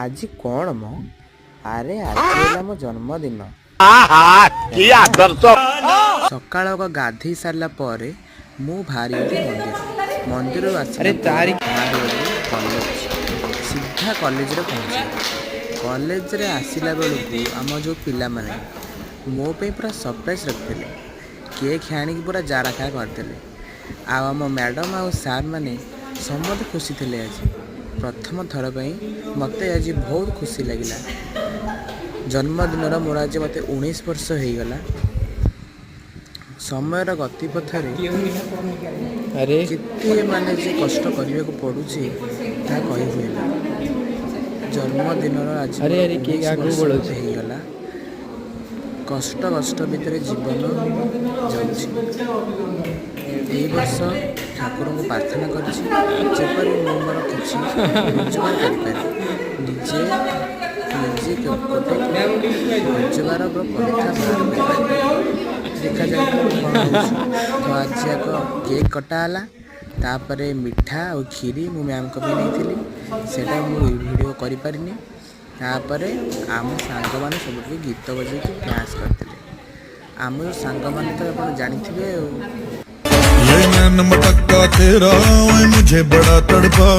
ଆଜି କ'ଣ ମ? ଆରେ, ଆଜି ହେଲା ମୋ ଜନ୍ମଦିନ। କି ଆଦର୍ଶ! ସକାଳ ଗାଧେଇ ସାରିଲା ପରେ ମୁଁ ବାହାରିଗଲି ମନ୍ଦିର। ମନ୍ଦିରରୁ ଆସିଲା ଆରେ ପରେ ବାହାରିଗଲି କଲେଜ। ସିଧା କଲେଜରେ ପହଞ୍ଚିଲି। କଲେଜରେ ଆସିଲା ବେଳକୁ ଆମ ଯେଉଁ ପିଲାମାନେ ମୋ ପାଇଁ ପୁରା ସରପ୍ରାଇଜ୍ ରଖିଥିଲେ। କେକ୍ ଆଣିକି ପୁରା ଜାରା ଖା କରିଦେଲେ। ଆଉ ଆମ ମ୍ୟାଡ଼ାମ୍ ଆଉ ସାର୍ ମାନେ ସମସ୍ତେ ଖୁସି ଥିଲେ। ଆଜି ପ୍ରଥମ ଥର ପାଇଁ ମୋତେ ଆଜି ବହୁତ ଖୁସି ଲାଗିଲା। ଜନ୍ମଦିନର ମୋର ଆଜି ମୋତେ 19 ବର୍ଷ ହେଇଗଲା। ସମୟର ଗତିପଥରେ ଆରେ। କେତେ ମାନେ ଯେ କଷ୍ଟ କରିବାକୁ ପଡ଼ୁଛି, ତାହା କହି ହୁଏନା। ଜନ୍ମଦିନର ଆଜି ଆରେ, ମୋର ଆରେ, କେକ୍ 19 ଆଗକୁ ବର୍ଷ ବଢ଼ଉଛି। ମୋତେ ହେଇଗଲା। କଷ୍ଟ କଷ୍ଟ ଭିତରେ ଜୀବନ ଯାଉଛି। ଏଇ ବର୍ଷ ଠାକୁରଙ୍କୁ ପ୍ରାର୍ଥନା କରିଛି, ଯେପରି ମୁଁ ମୋର କିଛି ରୋଜଗାର କରିପାରେ, ନିଜେ ନିଜେ ଗୋଟେ ରୋଜଗାରର ପନ୍ଥା ବାହାର କରିପାରେ। ଦେଖାଯାଉ କ'ଣ ହେଉଛି। ତ ଆଜି ଆଗ କେକ୍ କଟା ହେଲା। ତାପରେ ମିଠା ଆଉ କ୍ଷୀରି ମୁଁ ମ୍ୟାମ୍ଙ୍କ ପାଇଁ ନେଇଥିଲି, ସେଇଟା ମୁଁ ଭିଡ଼ିଓ କରିପାରିନି। ତାପରେ ଆମ ସାଙ୍ଗମାନେ ସବୁ ଟିକେ ଗୀତ ବଜେଇକି ଡ୍ୟାନ୍ସ କରିଥିଲେ। ଆମ ସାଙ୍ଗମାନେ ତ ଆପଣ ଜାଣିଥିବେ ଆଉ। ये नैन मटक्का तेरा ओए मुझे बड़ा तड़पा।